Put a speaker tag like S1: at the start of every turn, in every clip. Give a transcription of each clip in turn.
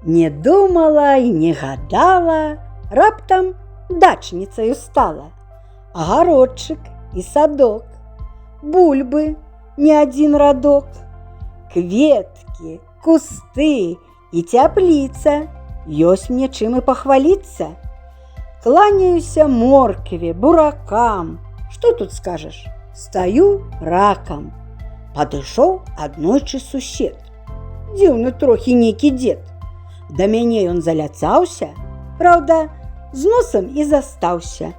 S1: Не думала і не гадала, раптам дачніцаю стала. Агародчык і садок, бульбы не адзін радок, кветкі, кусты і цяпліца, ёсць мне чым і пахваліцца. Кланяюся моркве, буракам. Што тут скажаш? Стаю ракам. Падышоў аднойчы сусед. Дзіўны трохі нейкі дзед. Да мяне ён заляцаўся, праўда, з носам і застаўся.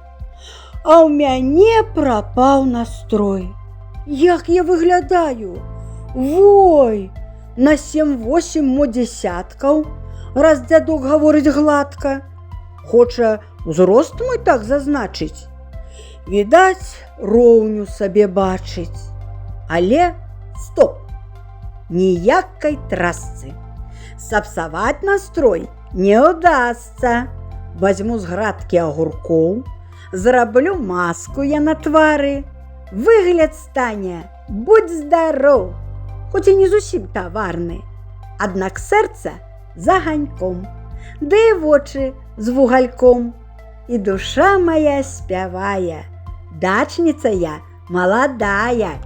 S1: А ў мяне прапаў настрой. Як я выглядаю? Вой, на 7-8 мо дзесяткаў, раз дзядок гаворыць гладка. Хоча узрост мой так зазначыць. Відаць, роўню сабе бачыць. Але стоп! Ніякай трасцы. Сапсаваць настрой не ўдасца. Вазьму з градкі агуркоў, зраблю маску я на твары. Выгляд стане, будзь здароў, хоць і не зусім таварны. Аднак сэрца з аганьком, ды і вочы з вугальком. І душа моя спявае, дачніца я маладая.